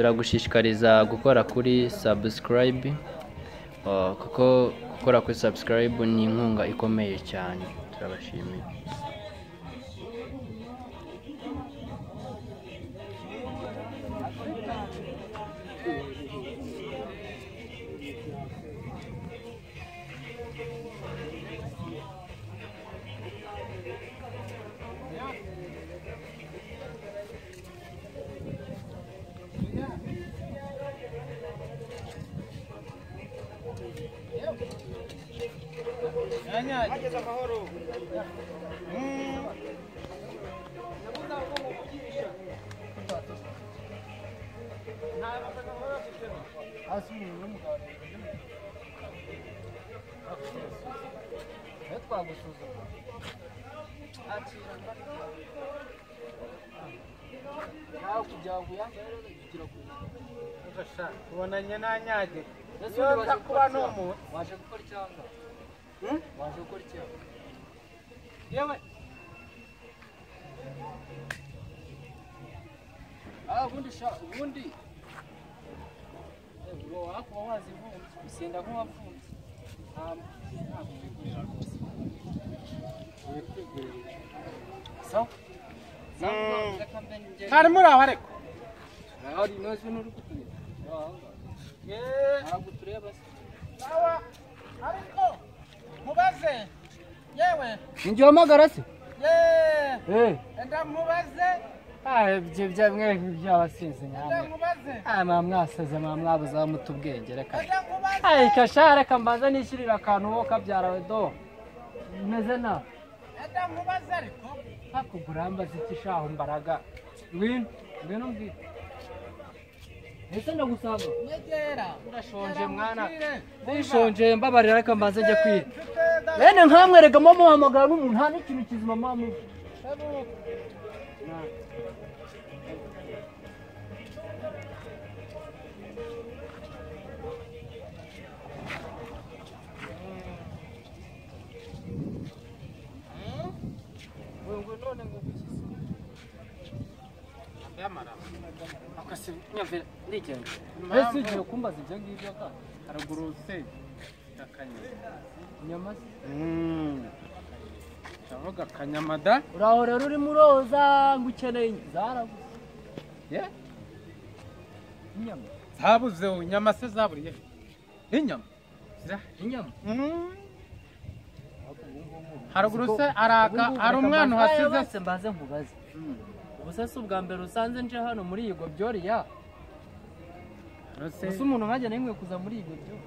Turagushishikariza gukora kuri subscribe, kuko gukora kuri subscribe ni inkunga ikomeye cyane. Turabashimiye. Ubonanye nanyage iyo kuba n'umuntu waje gukora icyanga waje gukora icyanga yewe ubundi sha ubundi uro wakuba wazivumbye usenda nk'uwavumbye ntabwo wigurira rwose sawa ntari muri aho ariko hari inoze n'uri kutureba ntabwo tureba se sawa ariko mubaze yewe ninjye uhamagara se yeee enda mubaze ibyo byamwe by'abasinzi enda mubaze mwa mwasaze mwa mwabuze aho muta ubwenge reka kasha reka mbanza nishyirira akantu wowe kabyarawe do meze nabi enda mubaze ariko hakugurambaza iki shaho mbaraga ngwino ngwino mbwira ese ndagusanga nyegera ndashonje mwana ndishonje mbabarira reka mbanze njye kwira bene nkamwerega mama muhamagara n'umuntu nta n'ikintu kizima mama none ngo ndigenda ese ugiye kumbaza ibyo ngibyo ka haruguru se akanyama inyama se ndavuga akanyama da uraho rero urimo uroza ngo ukeneye zarabuze ye inyama zabuze inyama se zaburiye inyama inyama haruguru se araka ari umwana uhasize se mbanze nkubaze ubu se ubwa mbere usanze nje hano muri iyi gobyoriya ese umuntu nkanjye nawe kuza muri iyi gobyori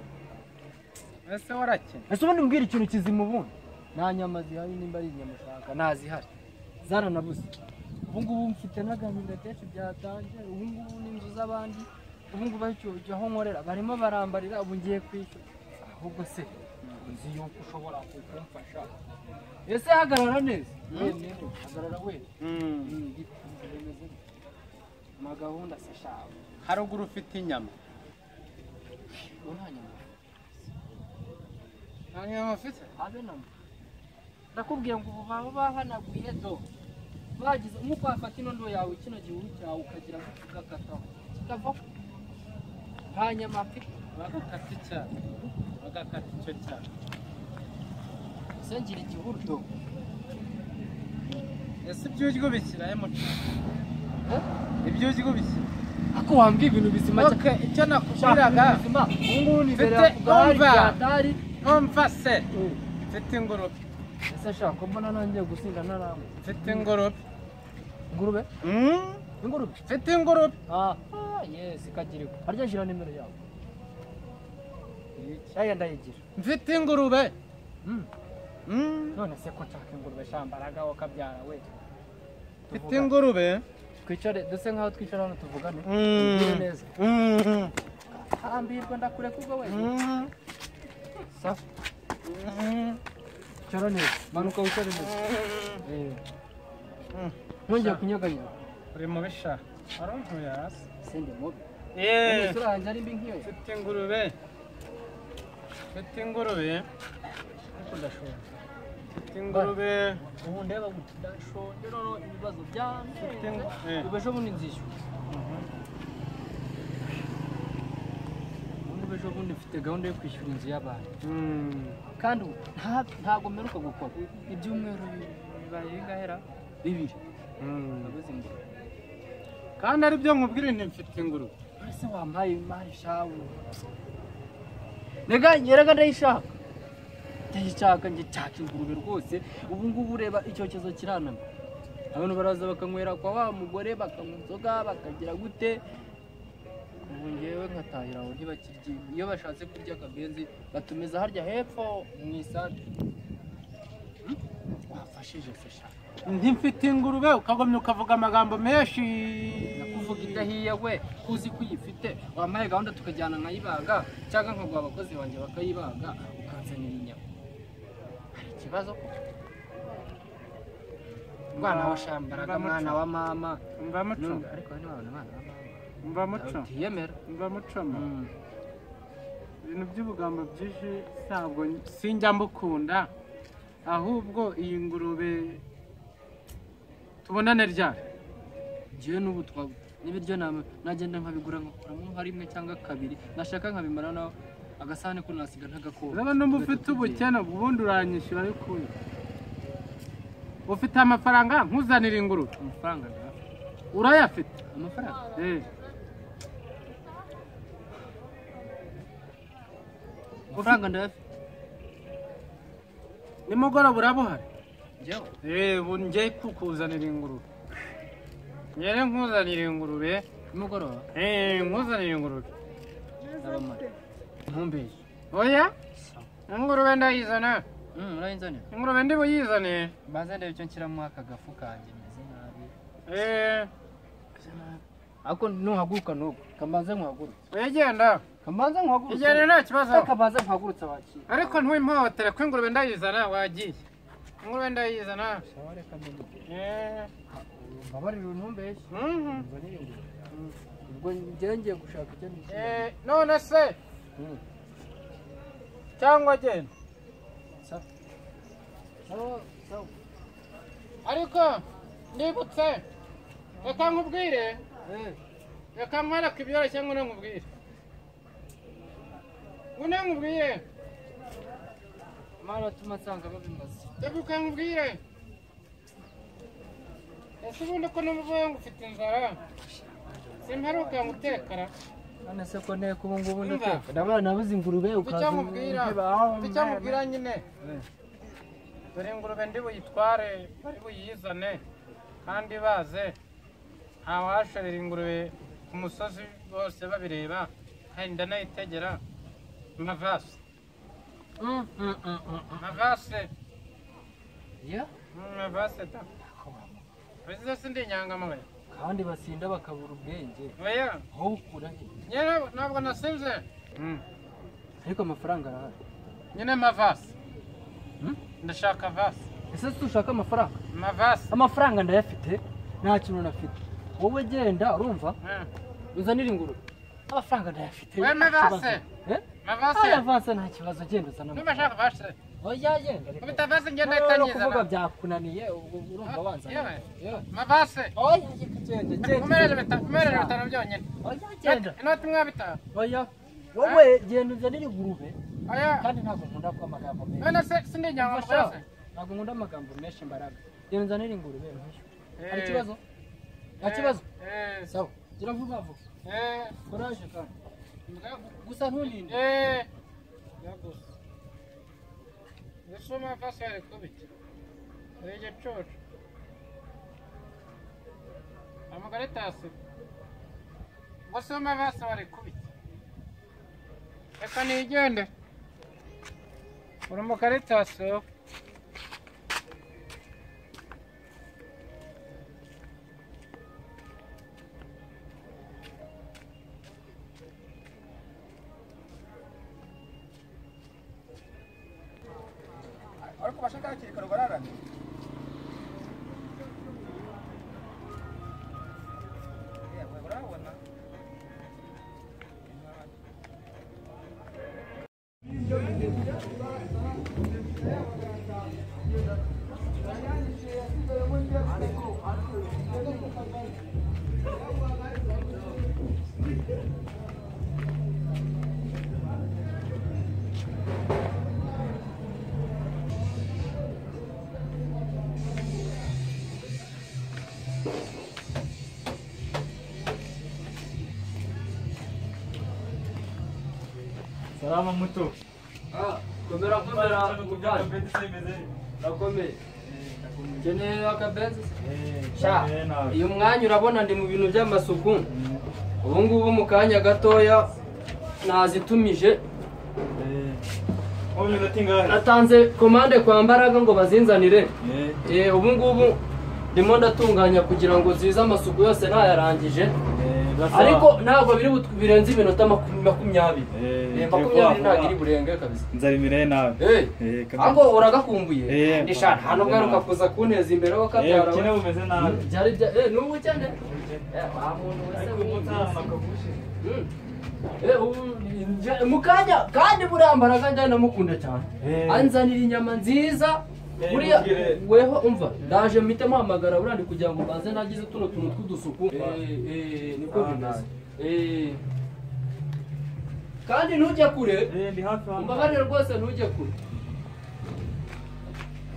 ese warakene ese ubundi mbwira ikintu kizima ubundi nta nyama zihari nimba ari inyama ushaka ntazihari zaranabuze ubu ngubu mfite n'agahinda kenshi byatanje ubu ngubu n'inzu z'abandi ubu ngubu aho nkorera barimo barambarira ubu ngiye kwishyura ahubwo se nzi yuko ushobora kumfasha ese hagarara neza hagarara we amagahunda se shawe haruguru ufite inyama nta nyama nta nyama ufite habe namba ndakubwiye ngo ubu baba bahanaguye do bagize nk'uko wafata ino yawe kino gihuru cyawe ukagira ngo ugakataho kikavaho nta nyama afite bagakata icyaha bagakata icyo cyaha ese ngira igihuru do ese ibyo urya ubishyirahe muco ibyo urya ubishyira ako wambwiye ibintu bizima cyane icyo nakubwiraga ubu ngubu nibereye ku gahari byatari umva se mfite ingurube ese nshaka ko mbona nongeye gusinda ntarangwa mfite ingurube ingurube ingurube mfite ingurube yes ikagirirwa harya shyira nimero yawe yaya ndayigira mfite ingurube none se ko nshaka ingurube shambaraga wakabyara we mfite ingurube twicare duse nkaho twicara hano tuvugane tubwire neza hambirwa ndakureka ubwo we sawa icara neza manuka wicare neza ntongeye kunyeganyega uri mubi sha aruntuye hasi sende mubi isura yanjye ari mbi nk'iyo mfite ingurube mfite ingurube ariko ndashonje mfite ingurube ubu ndeba gutya ndashonje noneho ibibazo byanjye ubu ejo bundi nzishyura n'ejo bundi mfite gahunda yo kwishyura inzu y'abantu. Kandi ntabwo mperuka gukora. Ibyumweru bibaye bingahera bibiri. Nabuze ingurube. Kandi ari byo nkubwira nti mfite ingurube. Ese wampaye imari shawu. Nega nyerega ndayishaka. Ndayishaka nge cyaka ingurube rwose. Ubu ngubu ureba icyokezo kiranama. Abantu baraza bakanywera kwa wa mugore bakanywa inzoga bakagira gute. Ubu ngewe nkatahira aho ntibakirye. Iyo bashatse kurya akabenzi batumiza harya hepfo mu isante. Wafashije se sha. Ntimfite ingurube ukagomye ukavuga amagambo menshi. Nakuvuga idahiye we kuzi kuyifite wampaye gahunda tukajyana nkayibaga cyangwa nkaguha abakozi banjye bakayibaga ukanzanira inyama. Hari ikibazo ko? Mwana wa shambaraga mwana wa mama. Mva muco. Ariko ni mwana wa mama. Mva muco. Utiyemera. Mva muco. Ibintu by'ubugambo byinshi ntabwo sinjya mbukunda. Ahubwo iyi ngurube tubonane ryari? Ngiye n'ubu n'ibiryo nagenda nkabigura nkakuramo nka rimwe cyangwa kabiri nashaka nkabimara naho agasahane ko nasiga ntagakora. Urabona numva ufite ubukene ubundi uranyishyura ariko ufite amafaranga nkuzanira ingurube. Amafaranga ndayafite. Urayafite? Amafaranga? Amafaranga ndayafite. Nimugoroba urabuhari? Njyewe? Ubu ngiye kukuzanira ingurube. Ngere nkuzanira ingurube. Nimugoroba? Nkuzanira ingurube. Ndabamara. Ntumbeshye. Oya? Ingurube ndayizana. Urayinzanira? Ingurube ndi buyizane. Mbanze ndebe icyo nshyiramo aka gafu kanjye meze nabi. Ariko nuhaguruka nubu. Kambanze nkuhagurutse. Oya genda. Kambanze nkuhagurutse. Igenda nta kibazo. Kambanze nkuhagurutse wakira. Ariko ntiwimpohotere ko ingurube ndayizana wagiye. Ingurube ndayizana. Sawa reka mbimbuke. Mbabarira untumbeshye. Nzanire ingurube. Ubwo njyewe ngiye gushaka icyo nishyura. None se? Cyangwa genda. Sawa. Sawa sawa. Ariko nibutse reka nkubwire. Reka nkwereke ibyoroshye ngo nkubwire. Ngune nkubwire. Mara tuma nsanga babimaze. Reka nkubwire. Ese ubundi ko numva ngo ufite inzara? Simperuka ngutekara. None se ko nteka ubu ngubu ndateka. Ndabona nabuze ingurube ukaza. Icyo nkubwira nyine. Dore ingurube ndi buyitware bari buyizane kandi baze. Ntawashorera ingurube ku musozi bose babireba kandi ndanayitegera. Mavase. Mavase. Ya? Mavase ta. Bize sindi inyangamugayo. Kandi basinda bakabura ubwenge. Oya. Aho ukura he? Nyine ntabwo nasinze. Ariko amafaranga arahari. Nyine mavase. Ndashaka vase. Ese si ushaka amafaranga? Mavase. Amafaranga ndayafite nta kintu nafite. Wowe genda urumva? Uzanire ingurube. Amafaranga ndayafite. We mavase. Mavase. Aya vase nta kibazo genda uzana. Niba shaka vase. Oya genda. Kubita vase ngenda itangiza. Kuvuga byakunaniye ubwo urumva wanza. Mavase. Oya genda genda. Umerere bitanu byonyine. Oya genda. Inoti mwa bitanu. Oya. Wowe genda uzanire ingurube. Oya. Kandi ntabwo nkunda kuvuga amagambo menshi. None se sindi inyangamugayo. Ntabwo nkunda amagambo menshi mbaraga. Genda uzanire ingurube nkwishyure. Hari ikibazo? Nta kibazo? Sawa. Gira vuba vuba. Courage kandi. Gusa ntuninde. Yagusa. Gusoma vase ari kubiki. Uri igicucu. Amagaritasi. Gusoma vase bari kubiki. Reka nigende. Uri umukaritasi wowe. Ariko bashaka hakiri kare bararanye. Yewe urabona. Salama muto. Ah, komera komera mugani. Nakomeye. Keneye akabenzi se? Sha, uyu mwanya urabona ndi mu bintu by'amasuku. Ubu ngubu mu kanya gatoya nazitumije. Natanze komande kwa Mbaraga ngo bazinzanire. Ubu ngubu ndimo ndatunganya kugira ngo zize amasuku yose nayarangije. Ariko ntabwo biri birenze iminota 20. 20 ntabwo iri burenge kabisa. Nzarimire nawe. Ako uragakumbuye. Ndishana hano garuka kuza kunteza imbere wo kabyara. Kene bumeze nabi. Byari n'ubu cyane. Wa muntu wese mutana. Mukanya kandi burambaraga njye ndamukunda cyane. Anzanira inyama nziza. Buriya weho umva ndaje mpite mpamagara burandi kugira ngo mbanze nagize tuno tuntu tw'udusuku. Niko bimeze. Kandi ntujye kure. Ndi hafi hano. Umbabarire rwose ntujye kure.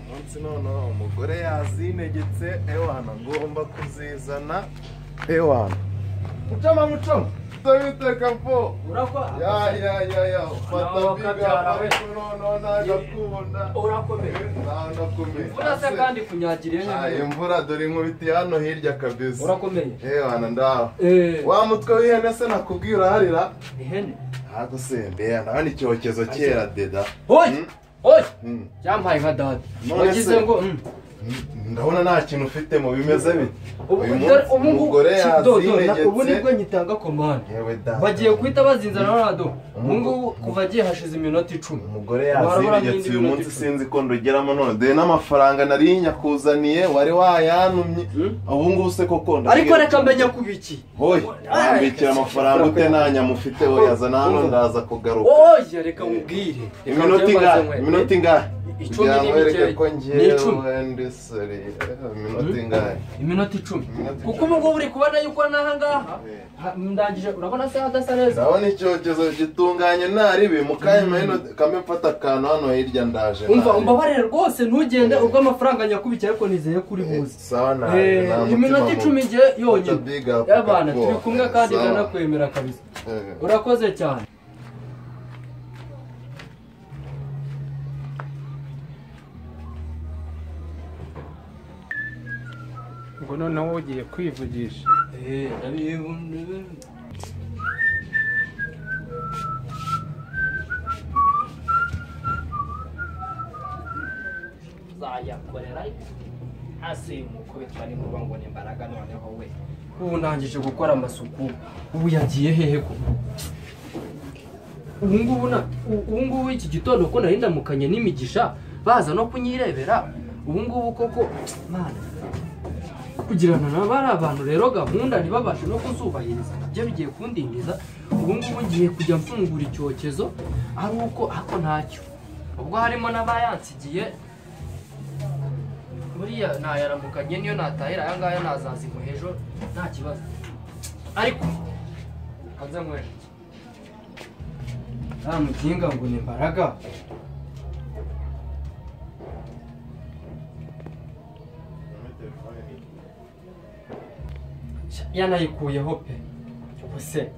Umunsi none umugore yazinegetse ewana ngomba kuzizana ewana. Mucama mucama. Tawiteka mpo. Urakwa. Ya ya ya ya. Fata biga no no nakubona. Urakomeye. Nakomeye. Imvura se kandi kunyagiriye neza. Imvura dore inkubiti hano hirya kabisa. Urakomeye. Ewana ndaho. Wa mutwe w'ihene se nakubwiye uraharira? Ihene. Ntago se mbeya nawe icyokezo kera deda. Hoy! Hoy! Cyampaye nka dada. Wagize ngo ndabona nta kintu ufite mu bimeze bite. Ubu ubu nibwo nyitanga komande. Bagiye guhita bazinzana rado. Ubu ngubu kuva agiye hashize iminota 10. Umugore yazinegetse uyu munsi sinzi ko ndugeramo none. Dore n'amafaranga nari nyakuzaniye wari wayantumye. Ubu ngubu se koko ndabwira. Ariko reka menya kubiki. Hoy, wambikira amafaranga ute nta nyamufite we yazana hano ndaza kugaruka. Oya reka nkubwire. Iminota ingahe? Iminota ingahe? Icumi n'ibikeya. Ni 10. Iminota ingahe? Iminota 10. Kuko ubu ngubu uri kubona yuko naha ngaha ndangije urabona se hadasa neza. Ndabona icyokezo gitunganye naribi mukanya hino kambe mfata akantu hano hirya ndaje. Umva umbabarire rwose ntugende ubwo amafaranga nyakubikiye ariko nizeye kuri buze. Sawa nawe. Iminota 10 ngiye yonyine. Yabana turi kumwe kandi ndanakwemera kabisa. Urakoze cyane. Ngo noneho ugiye kwivugisha. Zayakorera hasi mukubitwa n'inkuba ngo ni Mbaraga noneho we. Ubu ndangije gukora amasuku. Ubu yagiye hehe ko? Ubu ngubu iki gitondo ko nari ndamukanye n'imigisha baza no kunyirebera. Ubu ngubu koko mana kugirana nabo ari abantu rero gahunda ntibabashe no kuzubahiriza nabyo bigiye kundindiza. Ubu ngubu ngiye kujya mfungura icyokezo ari uko ako ntacyo ubwo harimo n'abayansigiye buriya nayaramukanye niyo natahira aya ngaya nazazimuha ejo nta kibazo. Ariko kanze nkwereke nta mukinga ngo ni Mbaraga. Yanayikuyeho pe ubuse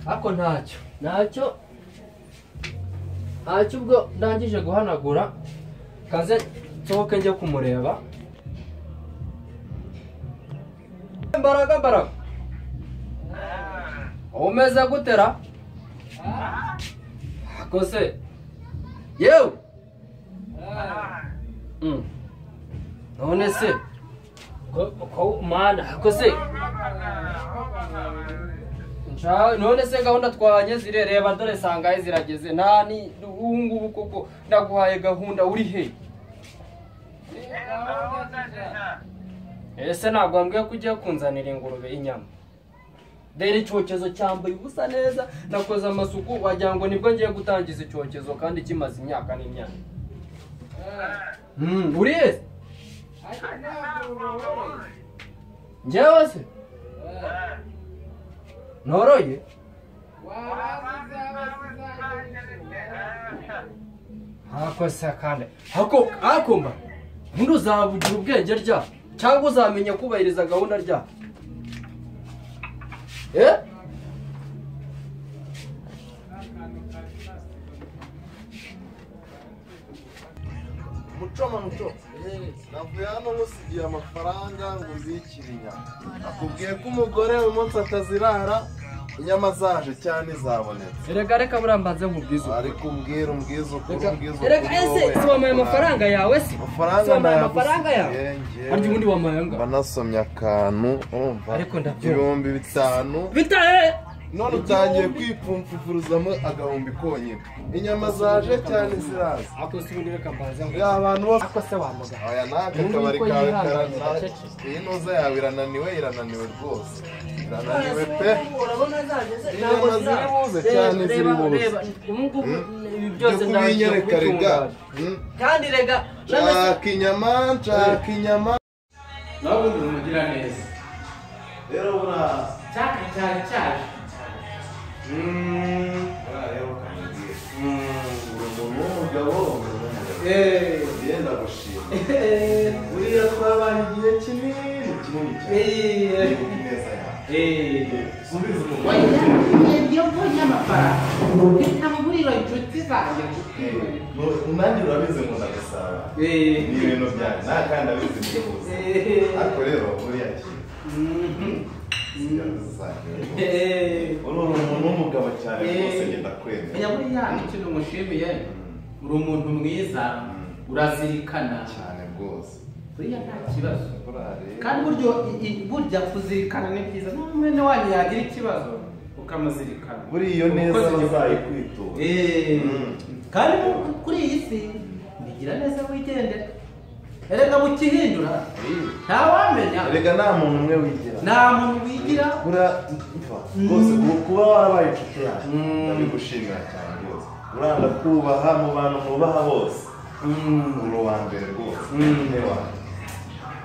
ako ntacyo ntacyo ubwo ndangije guhanagura kaze nsohoke njye kumureba. Mbaraga Mbaraga umeze gutera akose yewe none se ko mana akose none se gahunda twahanye zirereba dore sangaye zirageze nani ubu ngubu koko ndaguhaye gahunda uri he? Ese ntabwo wambwiye ko ugiye kunzanira ingurube inyama? Dore icyokezo cyambaye ubusa neza nakoze amasuku wagira ngo nibwo ngiye gutangiza icyokezo kandi kimaze imyaka n'imyaka. Uri he? Njyewe se noroye hako se kandi hako akumba undi uzabugira ubwenge rya cyangwa uzamenya kubahiriza gahunda rya Mucoma mucoma. Navuye hano ngusigiye amafaranga ngo uzikire inyama. Akubwiye ko umugore uyu munsi atazirara, inyama zaje cyane zabonetse. Erega reka burambanze nkubwize. Ariko umbwira umbwize ukuri umbwize ukuri. Erega ese si wamaye amafaranga yawe se? Si wamaye amafaranga yawe? Harya ubundi wamaye angahe? Banasomye akantu urumva. Ariko ndabyumva. 5000. Bitahe! None utangiye kwipfumfuruzamo agahumbi konyine. Inyama zaje cyane ziraza. Ako si ubundi reka mbanze ngo. Ya abantu bose Ako se wamuga. Aya naka kabari kawe karana. Iyi ntuza yawe irananiwe irananiwe rwose. Irananiwe pe. Urabona zaje Inyama ziri buze cyane ziri buze. Ubu ngubu ibi byose ndabinyereka rega. Kandi rega nshaka inyama nshaka inyama. Nawe ubundi umugira neza. Rero bura cyaka cyane cyaje. Genda gushima. Buriya twabaye igihe kinini kinini cyane. Neza yawe. Subiza umugore. Iyo mbonye amafaranga ntamugurira inshuti zanjye. Nanjye urabizi ngo ndagusaba. Ni ibintu byanjye nta kandi ndabizi nifuza. Ariko rero buriya kintu. Uri umuntu w'umugabo cyane rwose ngenda kwemera. Buriya ikintu mushimiye uri umuntu mwiza urazirikana cyane rwose. Buriya nta kibazo. Kandi buryo burya kuzirikana ni byiza. N'umwene wanyu yagira ikibazo ukamuzirikana. Buriya iyo neza bazayikwitura. Kandi kuri iyi si bigira neza wigendera. Erega mukihindura ntawamenya. Erega nta muntu umwe wigira. Nta muntu wigira. Rwose kuba warabaye inshuti yanjye ndabigushimira cyane rwose. Uranga kubaha mu bantu mubaha bose. Uri uwa mbere rwose.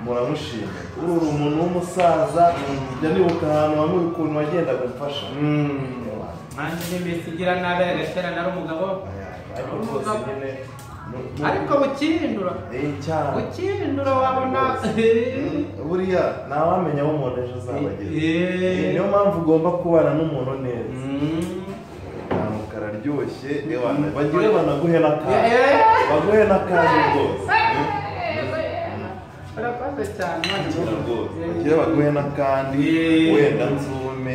Muramushimira. Uri umuntu w'umusaza njya nibuka ahantu hamwe ukuntu wagendaga umfasha. Nanjye n'iminsi igira nabi agatera nari umugabo. Ariko rwose nyine ariko bukihindura. Bukihindura wabona. Buriya ntawamenya aho umuntu ejo azaba ageze. Niyo mpamvu ugomba kubana n'umuntu neza. Akantu kararyoshye bagire banaguhe n'akantu. Baguhe n'akantu rwose. Urakoze cyane. Bagire baguhe n'akandi wenda nzume.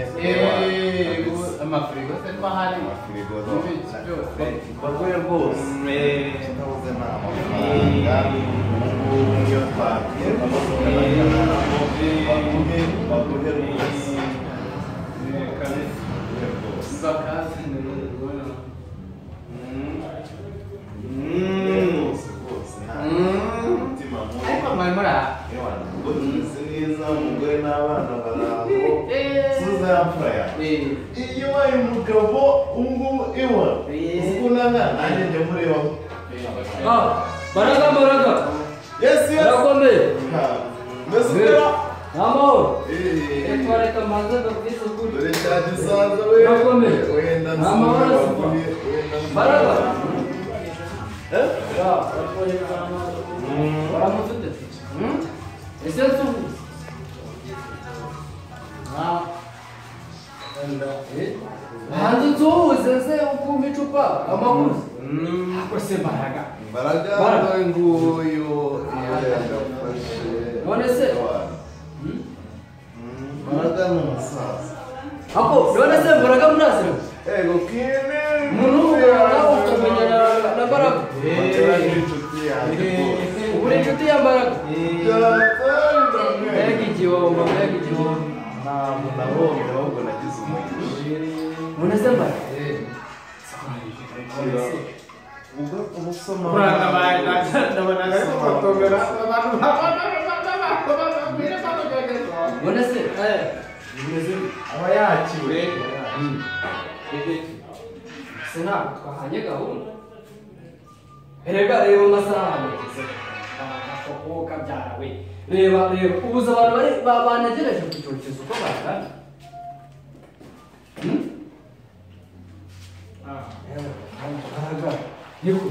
Amafirigo se ko hari amafirigo byose baguhe rwose. Kitabuze ni amafaranga ubu niyo twagiye baguhe baguhe rwose. Rwose rwose nta mutima mubi. Ariko mwari muri aha. Ubwo tumeze neza umugore n'abana baraho. Suza ya mfura yawe. Iyo ubaye umugabo ubungubu iwa ukunanga nanjye njya murebaho. Baraga baraga. Yes yes. Barakomeye. Mbese ukora? Amahoro. Reka reka mbanze ndabwize ukuri. Dore cya gisaza we. Barakomeye. Wenda amahoro. Baraga. Eh? Ya, baramutse. Ese nsuhuza. Hanze nsuhuze se ukuma icupa amakuzi. Ako se Mbaraga. Mbaraga nguyu iyo yagafashe. None se Mbaraga ni umusaza. Ako none se Mbaraga murazira? Ego kine. Umuntu w'umugabo ukamenyana na Mbaraga. Mbaraga ni inshuti yanjye rwose. Ubu ni inshuti ya Mbaraga. Mbega igihombo, mbega igihombo. Ntabwo nabonye ahubwo nagize umugisha. None se Mbaraga? Ubwo ubusoma. None se aba yakiwe. Se ntabwo twahanye gahunda. Erega reba amasaha ageze. Kabyara we. Reba reba ubuze abantu bari banegereje ku cyokezo uko bangana. Mbaraga. Niko.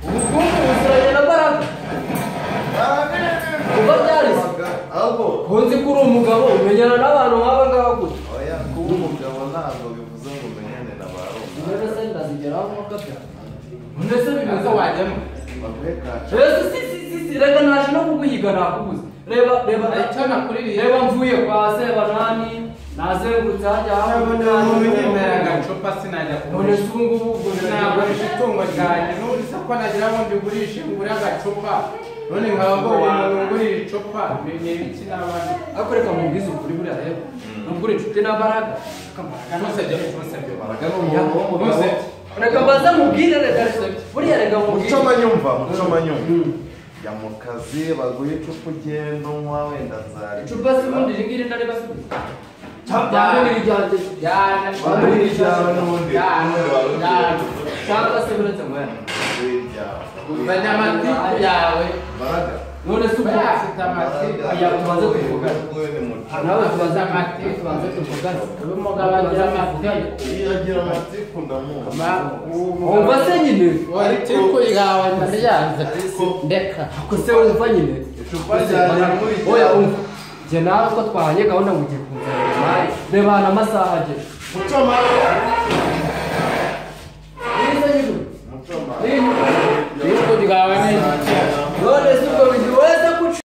Ubukungu buziranye na Mbaraga. Kuba byarese. Ahubwo kunzi ko uri umugabo umenyana n'abantu nk'aba ngaba gutya. Oya kuba umugabo ntabwo bivuze ngo umenyane na ba runaka. None se ndazigeraho nk'uko kabyara. None se bimeze wajyamo. Baguhe kaca. Si reka naje no kuguhiga nakubuze. Reba icyo nakuririye. Reba mvuye kwa Sebanani nazengurutse hajya umuntu unyemera agacupa sinajya none kugurisha. se ubu ngubu ubwo Sinagurisha itungo ryanjye n'ubundi se ko nagira ngo ndigurishe ngure agacupa none nkaba mbonye umuntu ungurira icupa ni ibiki n'abandi. Ariko reka mubwize ukuri buriya rero nubwo uri inshuti na Mbaraga Ntusebye ntusebye. Mbaraga ni umuntu w'umugabo. Reka mbaze mubwire reka buriya reka mubwire. Mucomanyumva jya mu kazi baguhe icupa ugenda unywa wenda nzari. Icupa se ubundi iri ngiri ndaribasubiza. Cyangwa se uretse mwene Uzanye amatiku yawe. None se ubwo afite amatiku. Aya tubanze tuvugane. Nawe tubanze amatiku tubanze tuvugane. Uyu mugabo agira amatiku. Iyo agira amatiku ndamuzi. Wumva se nyine? Itiku yawe ndaryanze. Ndeka. Ako se wumva nyine? Icupa ryanjye muri Oya umva. Njye nawe ko twahanye gahunda ngo ugiye kunzanira imari. Reba hano amasaha ageze. Mucoma. Nize nyine. Mucoma. Itiku ryawe ni iki? None se ubwo bintu wese kuca.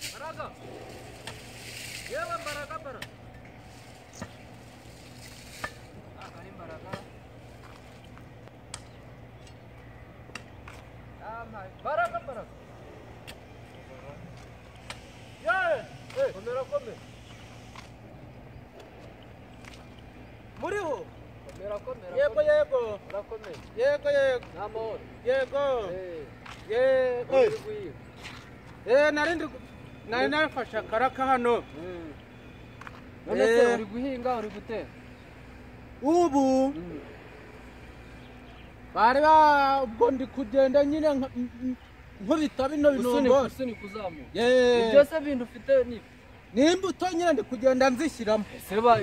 Mbaraga. Yewe Mbaraga Mbaraga. Akari Mbaraga. Mbaraga Mbaraga. Yewe, komera komera. Muriho. Komera komera. Yego yego. Urakomeye. Yego yego. Namahoro. Yego. Yego. Nari nafashe akaraka hano. None se uri guhinga uri gutera? Ubu bari ubwo ndi kugenda nyine nkubita bino binombo. Usunika uzamuka. Ibyo se bintu ufite ni n'imbuto nyine ndi kugenda nzishyiramo. Seba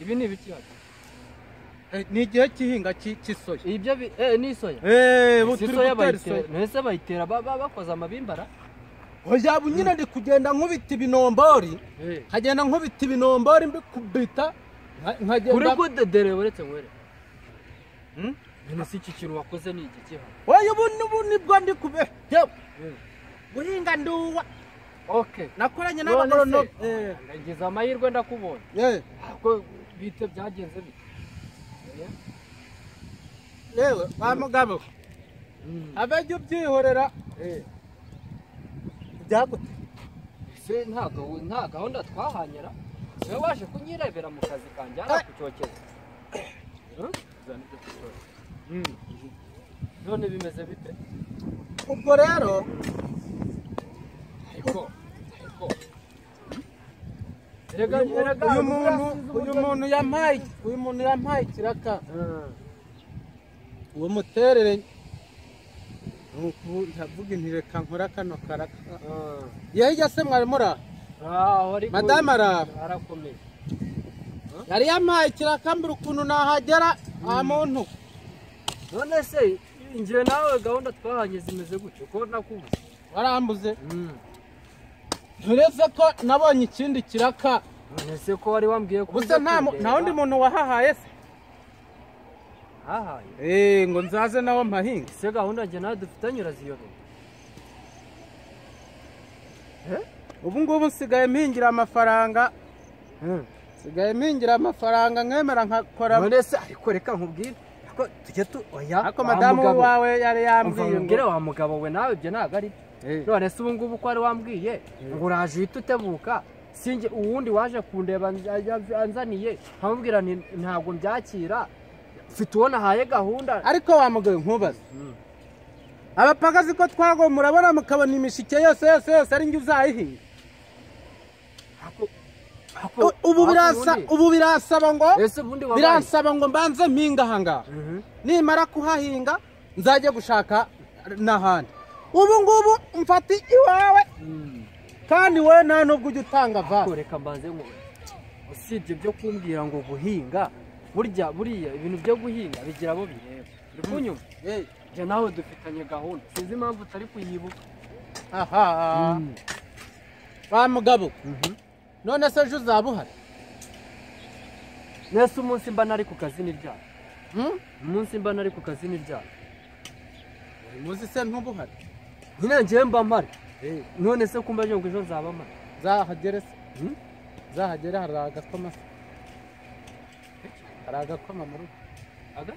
ibi ni ibiki hano? Ni igihe cy'ihinga cy'isoya. Ibyo ni isoya? Ubu turi gutera isoya. None bayitera bakoze amabimbara? Oya ubu nyine ndi kugenda nkubita ibinombori. Nkagenda nkubita ibinombori mbikubita nkagenda. Uri kudedere uretse nkwere. None se iki kintu wakoze ni igiki hano? Oya ubu nibwo ndi kube. Guhinga nduwa. Okay. Nakoranye n'abagoronome. Ngize amahirwe ndakubonye. Ko bite byagenze bite? Yewe wa mugabo. Abajya ubyihorera. Byagute. Se nta gahunda twahanyera. Se waje kunyirebera mu kazi kanjye arakucyokeza. None bimeze bite? Ubwo rero ariko uyu muntu yampaye ikiraka. Uwo muterere ndavuga nti reka nkora kano karaka. Yehija se mwari muri aho? Madamu arakomeye. Yari yampaye ikiraka mbura ukuntu nahagera nta muntu. None se njye nawe gahunda twahanye zimeze gutyo ko nakubuze? Warambuze? Nturetse ko nabonye ikindi kiraka. None se ko wari wambwiye ko ubuse nta wundi muntu wahahaye se? Hahaye? Ngo nzaze nawe mpahinge. Ese gahunda njye nawe dufitanye uraziyobera? Ubu ngubu nsigaye mpingira amafaranga. Nsigaye mpingira amafaranga nkemera nkakora. None se ariko reka nkubwire ko tujye tu oya. Ariko madamu wawe yari yambwiye ngo wa mugabo we nawe ibyo ntabwo ari byo. None se ubu ngubu ko wari wambwiye ngo uraje uhita utebuka sinjye uwundi waje kundeba anzaniye nkamubwira nti ntabwo mbyakira mfite uwo nahaye gahunda. Ariko wa mugabo nkubaze. Abapagazi ko twago murabona mukabona imishike yose yose yose ari njye uzayihinga. Ubu birasaba ngo biransaba ngo mbanze mpinga ahangaha. Nimara kuhahinga nzajye gushaka n'ahandi. Ubu ngubu mfati iwawe kandi we nta nubwo ujya utanga vasi. Reka mbanze ngo usibye byo kumbwira ngo guhinga Burya buriya ibintu byo guhinga bigira abo bireba. Uri kunyumva? Njye nawe dufitanye gahunda. Sinzi impamvu utari kuyibuka. Aha. Wa mugabo. None se ejo uzaba uhari? Nese umunsi mba nari ku kazi ni ryari? Umunsi mba nari ku kazi ni ryari? Uyu munsi se ntuba uhari? Nyine njyewe mba mpari. None se kumba ejo ngo ejo nzaba mpari? Zahagere se. Zahagere hari agakoma. Hari agakoma mu rugo. Aga?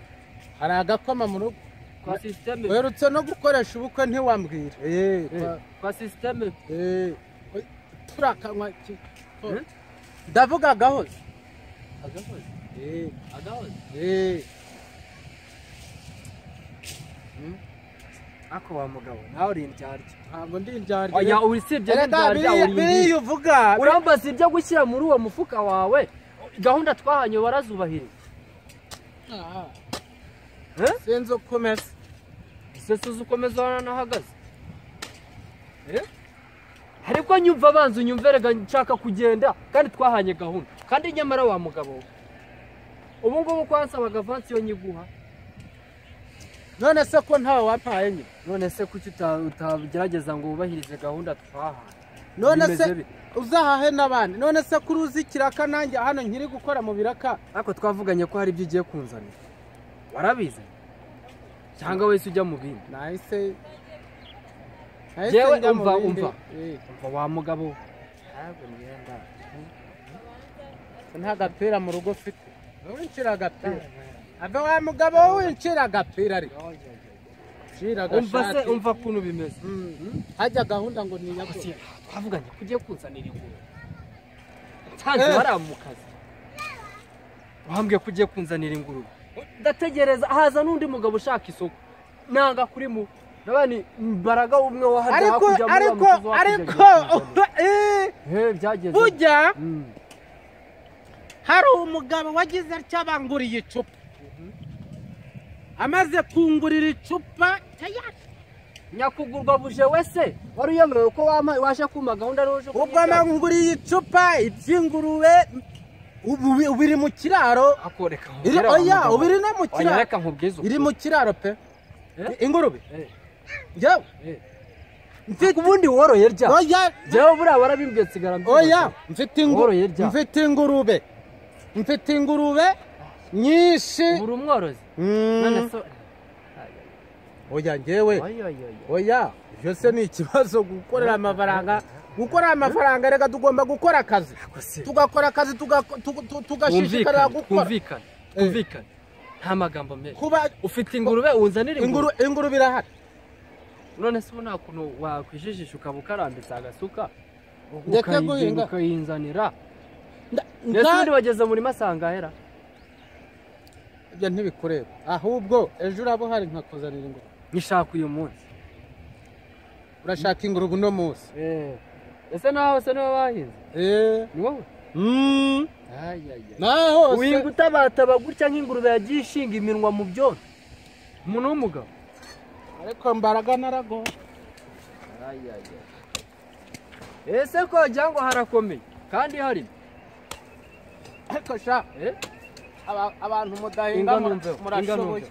Hari agakoma mu rugo. Kwa systeme. Uherutse no gukoresha ubukwe ntiwambwira. Kwa systeme. Turakanywa. Ndavuga agahozo. Agahozo? Agahozo? Ako wa mugabo nawe uri indyarya. Ntabwo ndi indyarya. Oya usibye n'indyarya uri indyarya. Uvuga. Urambaza ibyo gushyira muri uwo mufuka wawe. Gahunda twahanye warazubahiriza. Sinzi uko umeze. Ese suzi uko umeze waranahagaze? Ariko nyumva banza unyumve nshaka kugenda kandi twahanye gahunda. Kandi nyamara wa mugabo we. Ubu ngubu kwansabaga avansi yo nyiguha. None se ko ntawe wampaye nyine? None se kuki utagerageza ngo wubahirize gahunda twahanye? None se uzahahe n'abandi? None se kuri uzi ikiraka nanjye hano nkiri gukora mu biraka? Ariko twavuganye ko hari ibyo ugiye kunzanira. Warabizanye? Cyangwa wese ujya mu bindi? Nahise Jewe umva umva. Umva wa mugabo. Ntabwo ngenda. Nta gapira mu rugo ufite. Winshira agapira. Ave wa mugabo winshira agapira ariko. Shira agashati. Umva se umva kuntu bimeze. Hajya gahunda ngo ni yako. Twavuganye ko ugiye kunzanira ingurube. Nsanze baramukazi. Wambwiye ko ugiye kunzanira ingurube. Ndategereza haza n'undi mugabo ushaka isoko. Nanga kuri mu nabani mbaraga umwe wahajya hakurya ariko ariko byageze. Burya hari umugabo wagize atya banguriye icupa. Amaze kungurira icupa tayari. Nyakugurwa buje wese wari uyemerewe ko waje kuma gahunda roje. Ubwo amanguriye icupa iby'ingurube ubu biri mu kiraro. Akoreka. Oya ubiri no mu kiraro. Reka nkubwize. Iri mu kiraro pe. Ingurube. Yewe. Mfite ubundi woroye rya. Oya. Jewe buriya warabimbwiye nsigara mbyibutse. Oya mfite ingurube. Mfite ingurube. Mfite ingurube nyinshi. Uri umworozi? None so oya njyewe. Oya ibyo se ni ikibazo gukorera amafaranga. Gukorera amafaranga reka tugomba gukora akazi. Tugakora akazi tugashishikarira gukora. Kumvikana. Kumvikana. Nta magambo menshi. Kuba ufite ingurube unzanira ingurube. Ingurube irahari. None se ubu nta kuntu wakwijijisha ukaba ukarambitse agasuka Ndeke guhinga ukayinzanira. Mbese ubundi wageze muri masangahera? Ibyo ntibikureba. Ahubwo ejo uraba uhari nkakuzanira ingurube. Nishaka uyu munsi. Urashaka ingurube uno munsi? Ese naho se niwe bahinze? Ni wowe? Naho uhinga utabataba gutya nk'ingurube yagiye ishinga iminwa mu byondo. Umuntu w'umugabo. Ariko mbaraga narago. Ese ko wagira ngo harakomeye kandi hari. Ariko sha abantu mudahinga murashoboye.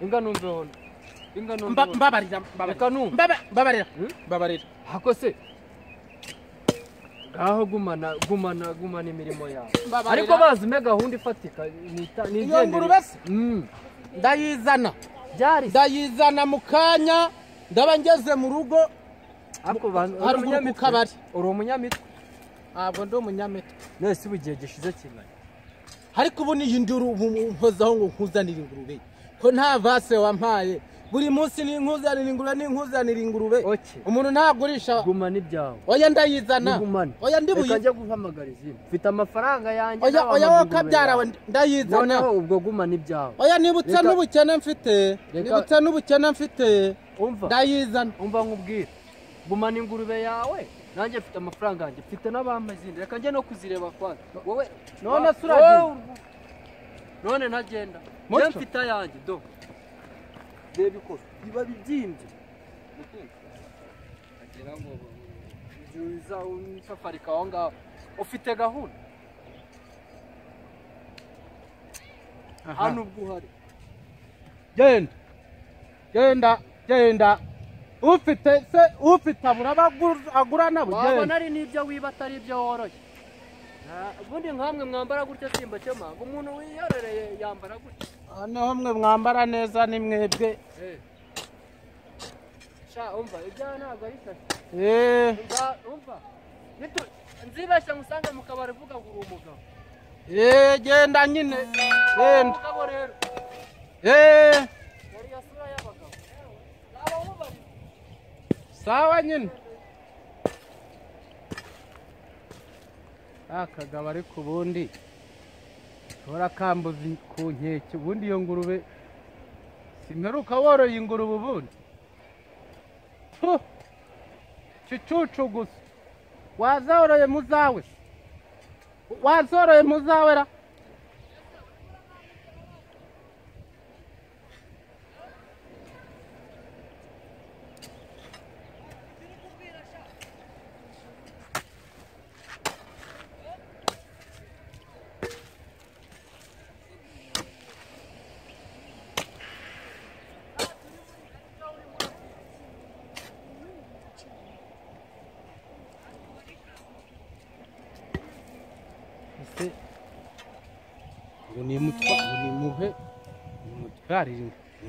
Inga numveho. Inga numveho. Mbabarira mbabarira. Mbabarira. Mbabarira. Hako se ngaho gumana gumana gumana imirimo yawe. Ariko bazi gahunda ifatika ni iyo ngurube se. Ndayizana. Byari ndayizana mu kanya ndaba ngeze mu rugo. Ariko haruguru ku kabari. Uri umunyamitwe? Ntabwo ndi umunyamitwe. None ubu igihe gishize kingana. Ariko ubu niyi nduru nkozaho ngo nkuzanire ingurube. Ko nta vase wampaye. Buri munsi ni nkuzanira ingurube ni nkuzanira ingurube. Umuntu ntagurisha. Gumana ibyawe. Oya ndayizana. Oya ndibuye. Reka njye guhamagara izindi. Mfite amafaranga yanjye. Oya oya wowe wowe ndayizana. Noneho ubwo gumana ibyawe. Oya nibutse n'ubukene mfite. Nibutse n'ubukene mfite. Umva. Ndayizana. Umva nkubwire. Gumana ingurube yawe. Nanjye mfite amafaranga yanjye. Mfite n'abampa izindi. Reka njye no kuzireba kwanza. Wowe none suragiye. None ntagenda. Njye mfite ayanjye do. Reba ikofi biba bibyimbye. Agira ngo uza unsafarika aho ngaho. Ufite gahunda? Hano ubwo uhari. Genda. Genda, genda. Ufite se ufite abura agura nabo. Wabona ari n'ibyo wiba atari ibyo woroye. Ubundi nkamwe mwambara gutya simba cyema ngo umuntu wiyorereye yambara gutya. Noneho mwe mwambara neza ni mwebwe. Sha umva ibya ntabwo ari sha. Umva nzibeshya ngusanga mu kabari uvuga ngo uri umugabo. Genda nyine. Genda. Umugabo rero. Yari yasura y'abagabo. Sawa nyine. Akagabo ariko ubundi ushobora kambuza ku nkeke ubundi iyo ngurube simperuka woroye ingurube ubundi cicucu gusa wazoroye muzawe wazoroye muzawe ra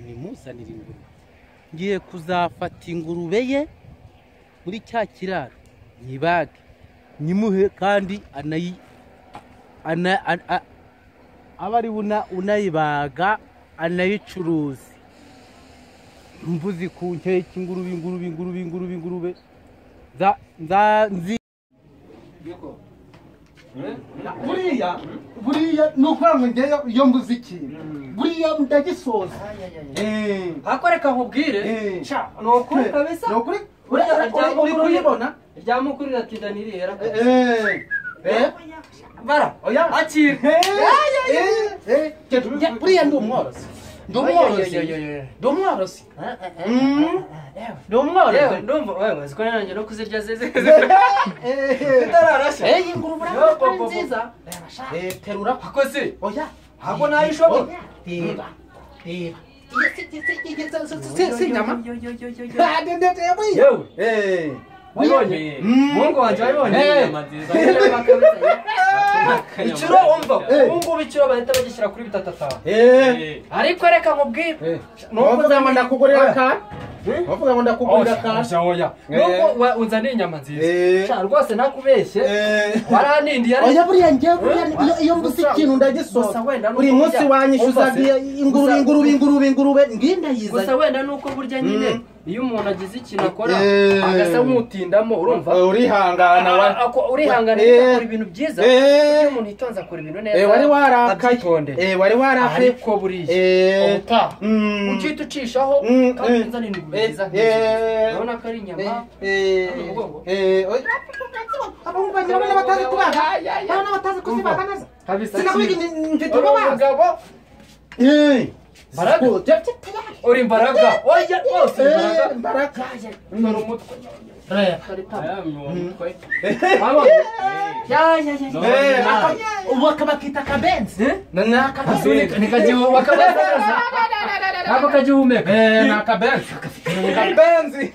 nimuzanire ingurube ngiye kuzafata ingurube ye muri cya kiraro nyibage nyimuhe kandi anayi aba ari unayibaga anayicuruza mvuzi ku nkeke ingurube ingurube ingurube ingurube ingurube za nzi buriya buriya nuko ngo ngeyo iyo mbuze ikintu buriya ndagisoza hakoreka nkubwire sha nukuri kabisa nukuri uri kuyibona rya mukuru iratinda nirihera bara oya akira buriya ndi umworozi ndi umworozi ndi umworozi ndi umworozi ndumva wewe uziko nanjye no kuzirya zeze zitararashya ingurube urabona ko ari nziza terura akoze oya ntabwo nayishobora reba reba si inyama yewe wabibonye mungu wanjye wabibonye inyama nziza ikiro umva ubu ngubu ikiro bahita bagishyira kuri 3.5 ariko reka nkubwire nuko ndakugurira akantu bavuga ngo ndakugurira akantu oya nuko unzaniye inyama nziza sha rwose nakubeshye waranindiye oya buriya ngewe buriya iyo mbuze ikintu ndagisoza buri munsi wanyishyuzaga ingurube ingurube ingurube ingurube nginda yiza gusa wenda nuko burya nyine iyo umuntu agize ikintu akora agasa nk'utindamo urumva urihangana urihangana akora ibintu byiza iyo umuntu yitonze akora ibintu neza wari warakaye wari warakaye ariko buriya ubutaha ukihita ucishaho kandi unzanira ingurube nziza nk'izi urabona ko ari inyama abahungu banjye urabona batazi kubaga urabona batazi kuzibaga neza sinakubwiye mfite umugabo Mbaraga uri imbaraga oya rwose imbaraga dore umutwe ubu bakita akabenzi ni akabenzi ntabwo kagihumeka ni akabenzi akabenzi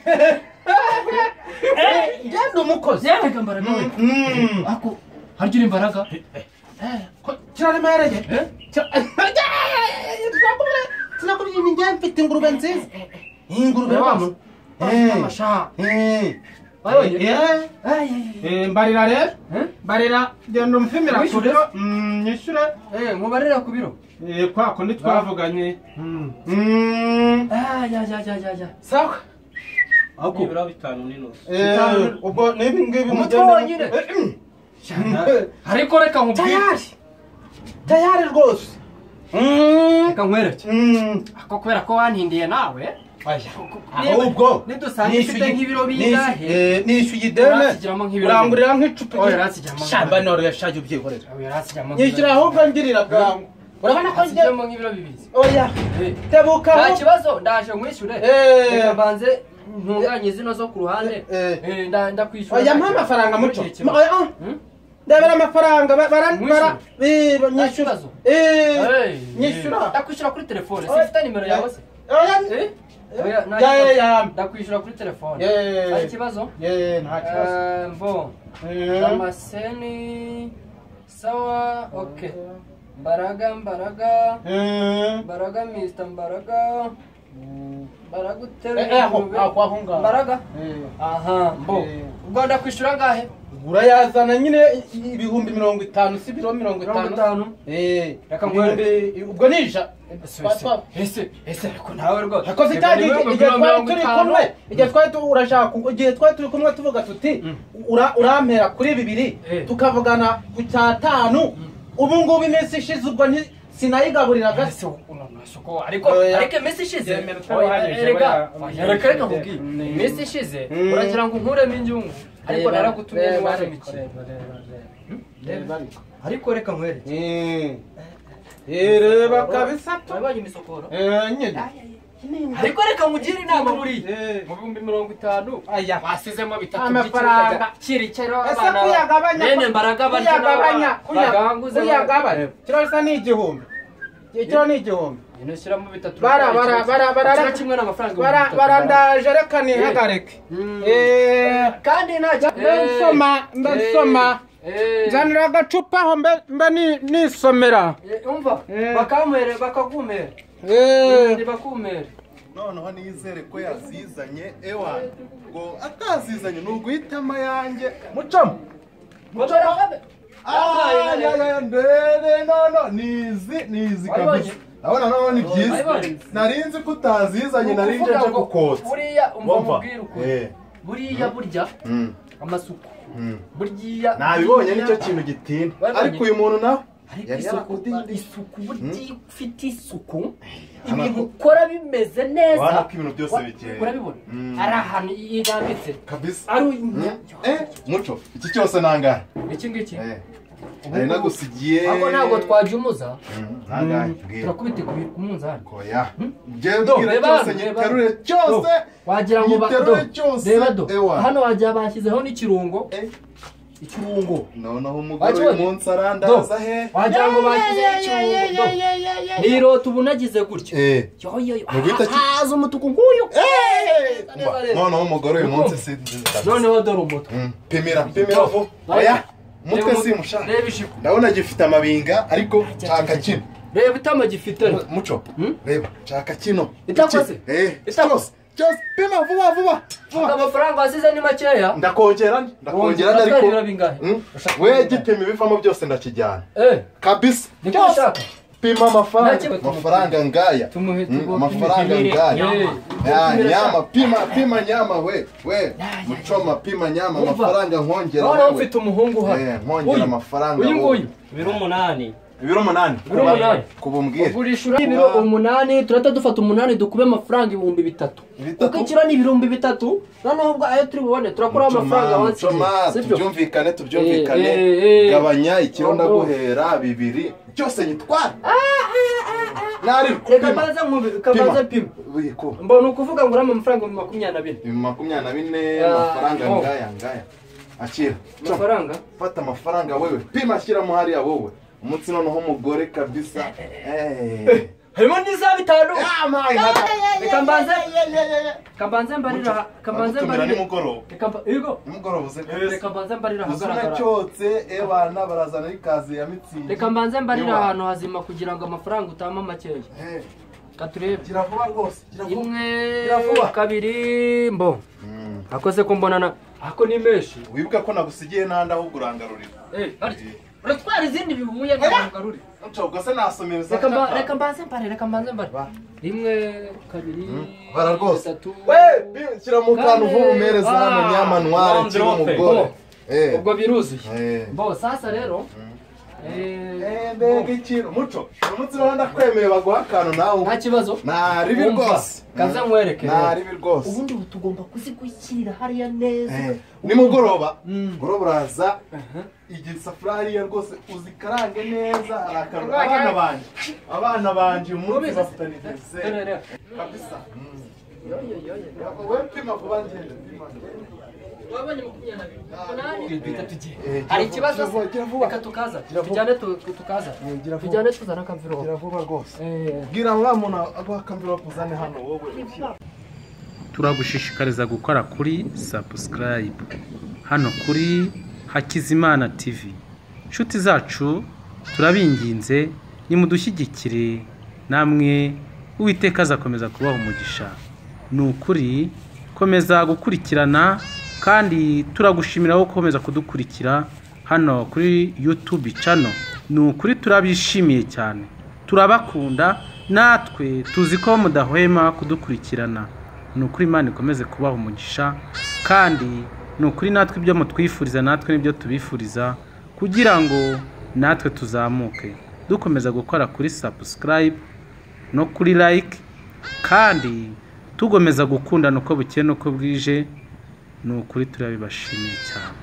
genda umukozi yega mbaraga we ako harya uri imbaraga kiraremereye sinakubwiye ni njye mfite ingurube nziza ingurube rwose mbarira rero mbarira genda umupimira ku biro nyishyure nkubarira ku biro kwa kundi twavuganye sawa nibura 5.5 ubwo n'ibi ngibi umutwe wonyine ariko reka nkubwire tayari rwose reka nkwereke ako kubera ko wantindiye nawe ahubwo nidusanga ifite nk'ibiro bingahe nishyuye ideni urangurira nk'icupa shamba noroye shaje ubyihorera nyishyura ahubwo ngirira bwangu urabona ko ngiye nk'ibiro bibiri oya tebuka nta kibazo ndaje nkwishyure reka mbanze ntunganye zino zo ku ruhande ndakwishyura oya mpa amafaranga muco Ndebera amafaranga bara nyishyura. Nyishyura. Ndakwishyura kuri telefone. Sifite nimero yawe se? Oya. Ndakwishyura kuri telefone. Nta kibazo? Nta kibazo. Mbo. Damascene sawa, okay. Mbaraga Mbaraga. Mbaraga Mr. Mbaraga. Mbaraga utere. Aho ngaho. Mbaraga? Aha, mbo. Ubwo ndakwishyura ngahe? Urayazana nyine 50,000 si biro 50. Reka ngwere. Ubwo nija. Ese ariko nawe rwose. Akoze cyagiye igihe twari turi kumwe, igihe twari urashaka igihe twari turi kumwe tuvuga tuti urampera kuri 2 tukavugana ku 5. Ubu ngubu iminsi ishize ubwo sinayigaburiraga. Ariko iminsi ishize reka reka nkubwiye iminsi ishize uragira ngo nkuremo inyungu ariko naragutumye ntiwanyimikire. Ariko reka nkwereke. Reba kabisa tu. Wabonye imisokoro? Nyine. Ariko reka nkugire inama buriya. Mu 50,000 aya wasizemo bitatu amafaranga kirikero abana. Ese kuyagabanya? Bene Mbaraga barya kuyagabanya. Kuyagabanya. Kiro ni 1000. Ikiro ni 1000. Ino shyiramo bitatu. Bara bara bara bara kimwe n'amafaranga. Barandaje reka nihagarike. Kandi nta nsoma ndasoma. Nzanira agacupa aho mbe nisomera. Umva bakamere bakakumera. Bakumera. Noneho nizere ko yazizanye ewa ngo atazizanye nuguhitama yanjye mucamo. Ndebe nono nizi kabisa. Ndabona noneho ni byiza. Narinzi ko utazizanye narinje nje gukotsa. Buriya umva mubwira ukuri. Buriya burya amasuku. Burya nabibonye nicyo kintu gitinda. Ariko uyu muntu nawe isuku burya ufite isuku ibintu ukora bimeze neza. Urabona ko ibintu byose bikeye. Urabibona ari ahantu yirambitse kabisa. Ari muco iki cyose nangahe? Iki ngiki nari nagusigiye. Ahubwo ntabwo twajumuza. Nangahe? Turakubite ku munzani. Oya. Genda ubwira cyose nyiterure cyose. Wagira ngo reba do. Hano wagira bashyizeho n'ikirungo. Ikirungo. Noneho umugore uyu munsi arandaza he? Wagira ngo bashyizeho ikirungo. Nirota ubu nagize gutya. Haza umutuku nguyu. Noneho umugore uyu munsi si nziza. Noneho dore umutwe. Pimira vuba. Oya. Umutwe simusha. Ndabona gifite amabinga ariko nshaka kino. Reba itama gifite. Muco. Reba nshaka kino. Itakoze. Cyose. Cyose pima vuba vuba. Amafaranga wasize ni makeya. Ndakongera ariko. We gipima ibivamo byose ndakijyana. Kabisa. Cyose. Pima amafaranga. Amafaranga ngaya. Amafaranga ngaya. Nyama pima nyama we. Mucoma pima nyama amafaranga nkongera. None mfite umuhungu hano. Nkongera amafaranga. Uyu nguyu. Ibiro 8. Ibiro 8. Kubumbwira. Ugurishura ibiro 8 turata dufata 8 dukube amafaranga 3000. Kuko ikiro ni 3000 noneho ubwo ayo turi bubone turakora amafaranga wansigiye. Tubyumvikane tubyumvikane. Gabanya ikiro ndaguhera 2 cyose nyitwara. Nari reka mbanze kabanze pima. Mbona ukuvuga ngo urama amafaranga 24. 24 amafaranga ngaya ngaya. Akira. Amafaranga? Fata amafaranga wewe. Pima shyira mu hariya wowe. Umunsi noneho umugore kabisa. Harimo n'iza 5. Reka mbanze. Kambanze mbarira, kambanze mbarira. Nimugoroba. Yego. Nimugoroba uze. Reka mbanze mbarira ahagaragara. Uzacyotse ebana barazana ikaze ya mitsingi. Reka mbanze mbarira ahantu hazima kugira ngo amafaranga utama makeya. Katurebe. Gira vuba rwose. Gira vuba. 1 2 mbo. Akoze ko mbonana. Ako ni menshi. Wibuka ko nagusigiye nanda ahubwo urangarurira. Uratwara izindi bihuye n'abangaruri. Ubwo se nasomeza. Reka mbanze mbare, reka mbanze mbare. 1 2 bara rwose. 3. We, shyira mu kantu vuba umereza hano nyama ntware kiri umugore. Ubwo biruzuye. Bo sasa rero mbega ikintu muco. Umunsi rero ndakwemeye baguha akantu nawe. Nta kibazo. Nta ribi rwose. Kaza nkwereke. Nta ribi rwose. Ubundi tugomba kuzigushyirira hariya neza. Nimugoroba. Goroba uraza. Igisafuriya rwose uzikarange neza hari akantu abana banje umunsi bafutanije kabisa. We pima vuba ngende pima. Wabonye 22. Duhita tugiye. Hari ikibazo se? Reka tukaza. Tujyane tukaza. Tujyane tuzana akamvirope. Gira vuba rwose. Bwira uriya muntu aguha akamvirope uzane hano wowe. Turagushishikariza gukora kuri subscribe hano kuri Hakizimana TV. Inshuti zacu turabinginze nimudushyigikire, namwe Uwiteka azakomeza kubaha umugisha. Ni ukuri komeza gukurikirana, kandi turagushimira wo gukomeza kudukurikira hano kuri YouTube channel. Ni ukuri turabishimiye cyane, turabakunda, natwe tuzi ko mudahwema kudukurikirana. Ni ukuri Imana ikomeze kubaha umugisha, kandi ni ukuri natwe ibyo mutwifuriza natwe nibyo tubifuriza, kugira ngo natwe tuzamuke dukomeza gukora kuri subscribe no kuri like, kandi tugomeza gukundana uko bukeye n'uko bwije. Ni ukuri turabibashimiye cyane.